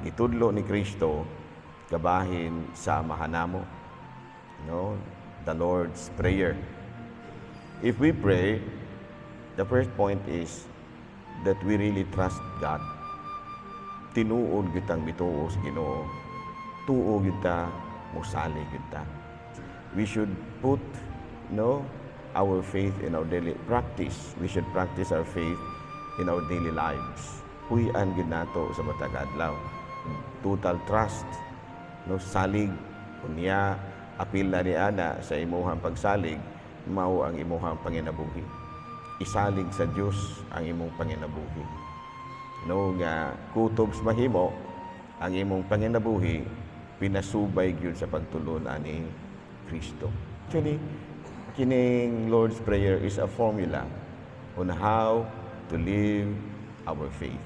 gitudlo ni Kristo kabahin sa Amahan namo. No, the Lord's Prayer. If we pray, the first point is that we really trust God. Tinuod kitang mituo sa Ginoo. Tuo kita, musalig kita. We should put, no, our faith in our daily practice. We should practice our faith in our daily lives. Puy-an gyud nato sa matag adlaw. Total trust, no, salig unya apil na ni ana sa imuhang pagsalig mao ang imuhang panginabuhi. Isalig sa Dios ang imong panginabuhi. No, nga kutob sa mahimo ang imong panginabuhi pinasubay gyud sa pagtulon-an ni Kristo. Actually, kining Lord's Prayer is a formula on how to live our faith.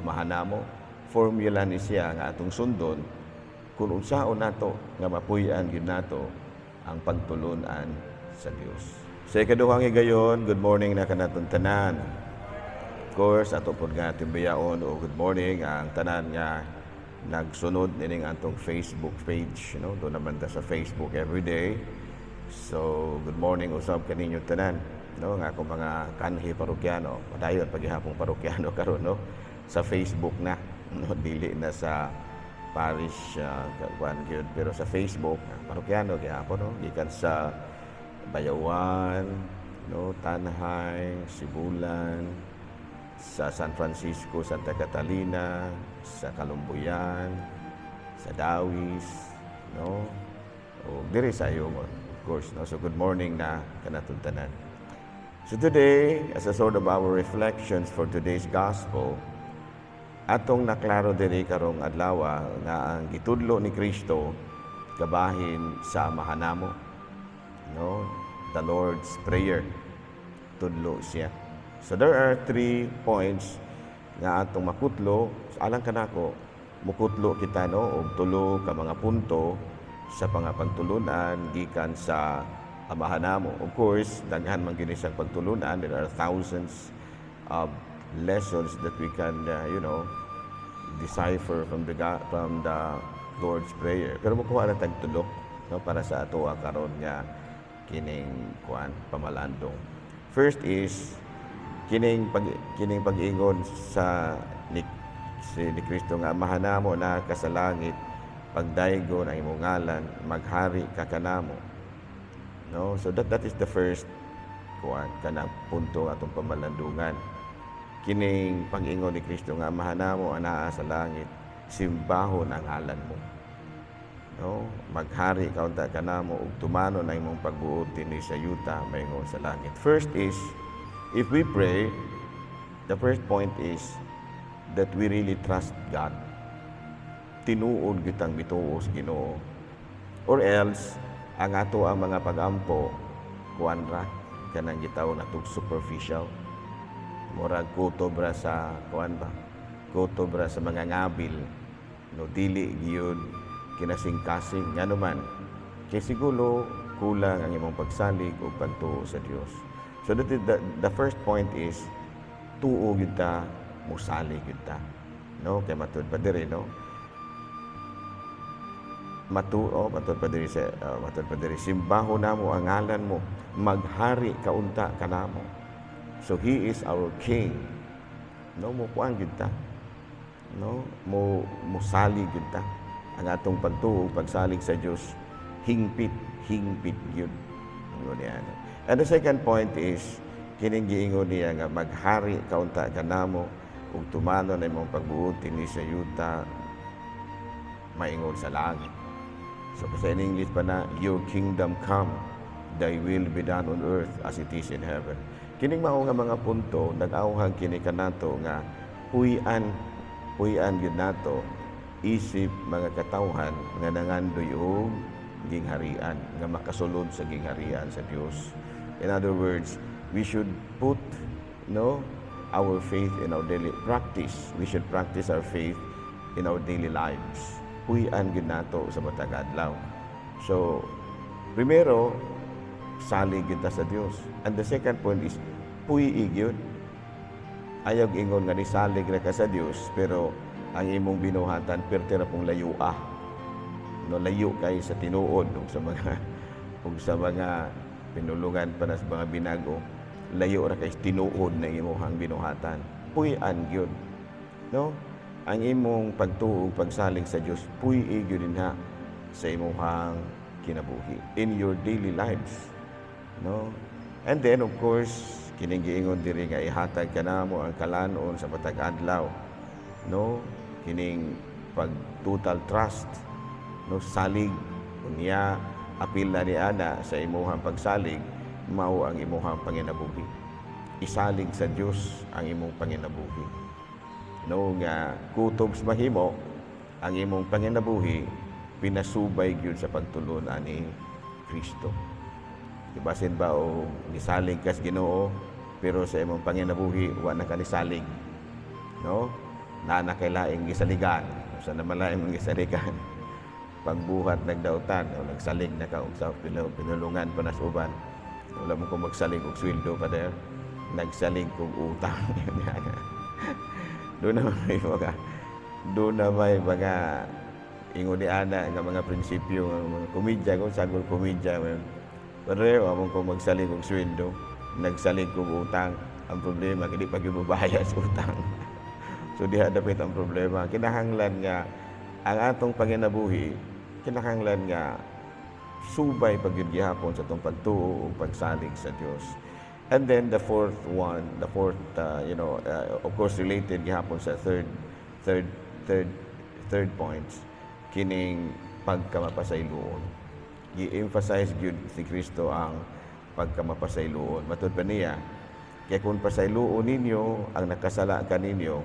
Amahan namo, formula ni siya nga atong sundon kung unsaon nato nga mapuy-an gyud nato ang pagtulun-an sa Dios. Sa ikaduhang higayon, good morning na kanatong tanan. Of course, ato pod nga timbayaon o good morning ang tanan nga nagsunod nining atong Facebook page, no? Duna naman ta sa Facebook every day. So, good morning usab kaninyo tanan, no? Nga akong mga kanhi parokyano, padayon paghihapong parokyano karon, no? Sa Facebook na, no? Dili na sa parish kuan gyud, pero sa Facebook parokyano gihapon, no? Gikan sa Bayawan, no, Tanjay, Sibulan, sa San Francisco, Santa Catalina, sa Calumbuyan, sa Dawis, no? O diri sa Ayungon, of course, no? So good morning na kanatong tanan. So today, as a sort of our reflections for today's gospel, atong naklaro diri karong adlaw nga ang gitudlo ni Kristo kabahin sa Amahan namo. No? The Lord's Prayer. Tudlo siya. So there are three points nga atong makutlo. Alang kanako, mukutlo kita, no, og tulo ka mga punto sa pangapagtulunan gikan sa Amahan namo. Of course, daghan man gini siyang pagtulunan. There are thousands of lessons that we can decipher from the Lord's Prayer. Pero mukuha na tag tulo, no, para sa ato karon nga kining kuan pamalandong. First is kining pag-ingon sa ni Kristo nga, "Amahan namo na ka sa langit, pagdaygon ang imong ngalan, maghari ka kanamo." No? So that is the first kuan kanang punto nga atong pamalandungan. Kining pag-ingon ni Kristo nga, "Amahan namo anaa sa langit, simbahon ang ngalan mo." No? Maghari ka unta kanamo ug tumanon ang imong pagbuot dinhi sa yuta maingon sa langit. First is, if we pray, the first point is that we really trust God. Tinuod kitang mituo sa Ginoo. Or else, ang ato ang mga pagampo kuan ra, kanang gitawag natong superficial. Murag kutob ra sa kuan ba? Kutob ra sa mga ngabil. No, dili gyud kinasing-kasing, ngano man kay siguro kulang ang imong pagsalig o pagtuo sa Dios. So that is the first point is tuo gyud ta, musalig gyud ta. No, kay matud pa diri, no? Matuo, matud pa diri, "Simbahon namo ang ngalan mo, maghari ka unta kanamo." So he is our king. No, mo kuan gyud ta. No, mo musalig gyud ta. Ang atong pagtuo, pagsalig sa Dios hingpit, hingpit gyud. Ingon niya, no? And the second point is kining giingon niya nga maghari ka unta kanamo ug tumanon ang imong pagbuot dinhi sa yuta maingon sa langit. So kasi in English pa na, "Your kingdom come, thy will be done on earth as it is in heaven." Kining mao nga mga punto, nag-awhag kini kanato nga puy-an, puy-an gyud nato isip mga katawhan nga nangandoy og gingharian, nga makasulod sa gingharian sa Dios. In other words, we should put, no, our faith in our daily practice. We should practice our faith in our daily lives. Puy-an gyud nato sa matag adlaw. So, primero, salig gyud ta sa Dios. And the second point is puy-i gyud. Ayaw ingon nga nisalig ra ka sa Dios pero Ang imong binuhatan perti ra pong layua, no? Layo kay sa tinuod ug sa mga pinulungan pa na sa mga binago, layo ra kay tinuod na imong binuhatan. Puy-an gyud, no? Ang imong pagtuo, pagsalig sa Dios, puy-i gyud dinha sa imong kinabuhi in your daily lives, no? And then, of course, kining giingon diri nga ihatag kanamo ang kalanon sa matag adlaw, no? Kining pag total trust, no, salig. Unya apil na ni ana sa imuhang pagsalig mao ang imuhang panginabuhi. Isalig sa Dios ang imong panginabuhi, no, nga kutob sa mahimo ang imong panginabuhi pinasubay gyud sa pagtulon ani Kristo. Ibasin ba o nisalig kas Ginoo pero sa imong panginabuhi wa na ka nisalig, no? Naa na kay laing gisaligan. Sa naman laing mong gisaligan, pagbuhat nagdautan o nagsalig na ka og sa pinulungan pa nas uban, wala mo ko magsalig og sweldo pa der, nagsalig kog utang. Doon na may mga ingon ni ana nga mga prinsipyo nga mga komedya kung sagol komedya. Pero wa mo ko magsalig og sweldo, nagsalig kog utang. Ang problema, kay di pa gyud mobayad sa utang. So diha dapit ang problema. Kinahanglan nga ang atong panginabuhi, kinahanglan nga subay pagyud gihapon sa atong pagtuo ug pagsalig sa Dios. And then the fourth one, the fourth, of course related gihapon sa third points, kining pagkamapasayloon. Gi-emphasize gyud si Kristo ang pagkamapasayloon. Matud pa niya, kaya kung pasayloon ninyo ang nakasala kaninyo,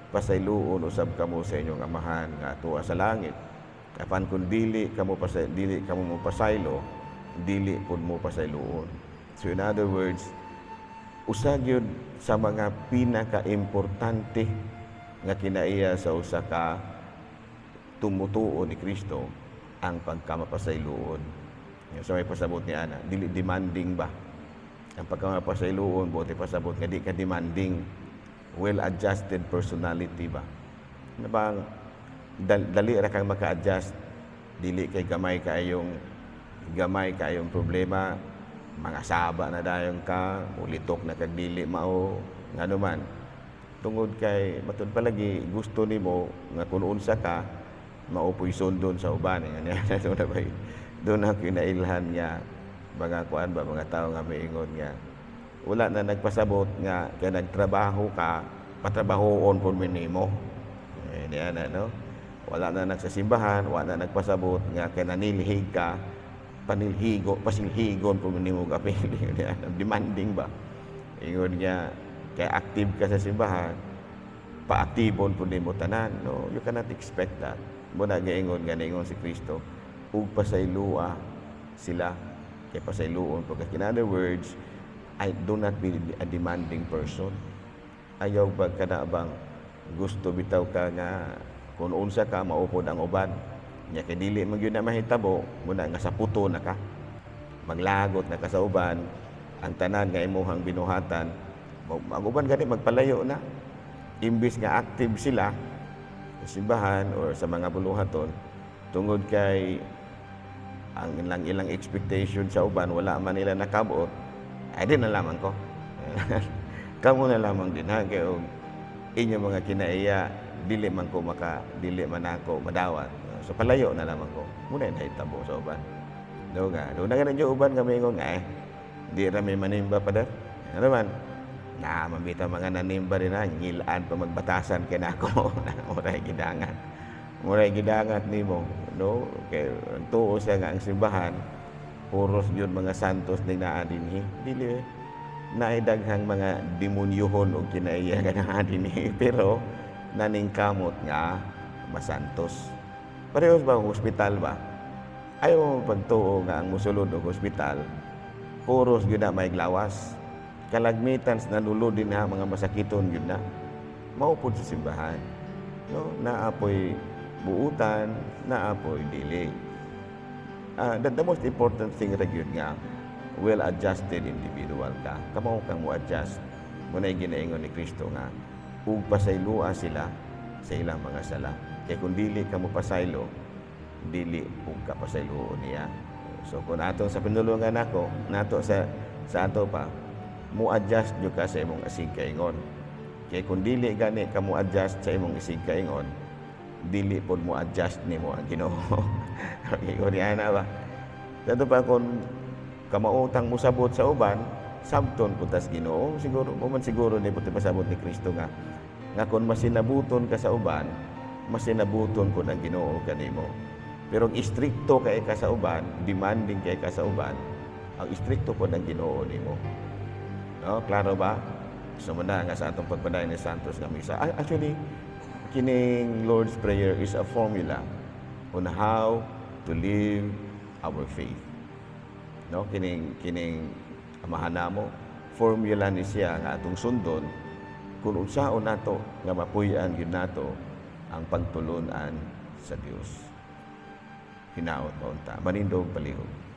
pasayloon usab kamo sa inyong Amahan nga tuwa sa langit. Apan kung dili kamo mo pasaylo, dili pud mo pasayloon. So in other words, usa gyud sa mga pinakaimportante nga kinaiya sa usa ka tumutuo ni Kristo ang pagkamapasayloon. So may pasabot ni ana, dili demanding ba? Ang pagkamapasayloon, buot pasabot nga di ka demanding, well-adjusted personality ba? Ano bang dali ra kang maka-adjust, dili kay gamay kayong problema, mga saba na dayon ka, mulitok na kag dili mao, ngano man. Tungod kay matud palagi gusto nimo nga kun unsa ka mao po'y sundon sa uban. Nga doon na ba doon na kinailhan nga mga kuan ba, mga tao nga miingon nga wala na nagpasabot nga kay nagtrabaho ka, patrabahoon pud mi nimo. Eh, niya na, no? Wala na nagsasimbahan, wala na nagpasabot nga kay nanilhig ka, panilhigo, pasilhigon pud mi nimo gapil. Demanding ba? Ingon niya kay active ka sa simbahan, paaktibon pud nimo tanan. No, you cannot expect that. Mao na gaingon nga niingon si Kristo ug pasayloa sila kay pasayloon pagka. In other words, I do not be a demanding person. Ayaw ba kana bang gusto bitaw ka nga kung unsa ka maupod ang uban nya, kay dili man gyud na mahitabo mao na nga sa puto na ka, maglagot na ka sa uban. Ang tanan nga imuhang binuhatan, ang uban gani magpalayo na imbis nga active sila sa simbahan or sa mga buluhaton, tungod kay ang ilang ilang expectation sa uban wala man nila nakabot, ay di na lamang ko, kamo na lamang din ha, kay og inyong mga kinaiya dili man ako madawat, so palayo na lamang ko. Mao na nahitabo sa uban, do nga do na ganin yung uban nga moingon nga, eh di ra may manimba pa der. Ano man na mabita mga nanimba rin na ngilaan pa, magbatasan kay nako. Muray gidangat nimo, no? Kay ang tuo siya nga ang simbahan puros yun mga santos ning naa dinhi. Dili eh. Naay daghang mga demonyohon og kinaiya nga naa dinhi pero naningkamot nga masantos. Parehas ba ang hospital ba? Ayaw mo pagtuo nga ang musulod og hospital puros gyud na may glawas. Kalagmitan sa nanulod din na mga masakiton gyud na. Mao pod sa simbahan, no? Naa poy buutan, naa poy dili. The most important thing ra gyud nga well-adjusted individual ka. Kamo kang mo-adjust. Mao na ginaingon ni Kristo nga ug pasayloa sila. sa ilang mga sala. Kay kung dili ka mo pasaylo, dili pud ka pasayloon niya. So kung ato sa pinulungan nako, nato sa ato pa, mo adjust jud ka sa imong isig kaingon. Kay kung dili gani ka mo adjust sa imong isig kaingon, dili pod mo adjust nimo ang Ginoo. Okay, kung ana ba? Dato pa kung kamautang mo sabot sa uban, sabton pud tas Ginoo. Siguro mo man siguro ni puti pasabot ni Kristo nga kung masinabuton ka sa uban, masinabuton pud ang Ginoo kanimo. Pero ang istrikto kay ka sa uban, demanding kay ka sa uban, ang istrikto pud ang Ginoo nimo. No, klaro ba? So na nga sa atong pagpadayon ni Santos nga misa. Actually, kining Lord's Prayer is a formula on how to live our faith. No, kining Amahan namo, formula ni siya nga atong sundon kung unsaon nato nga mapuy-an gyud nato ang pagtulun-an sa Dios. Hinaot maunta. Manindog palihog.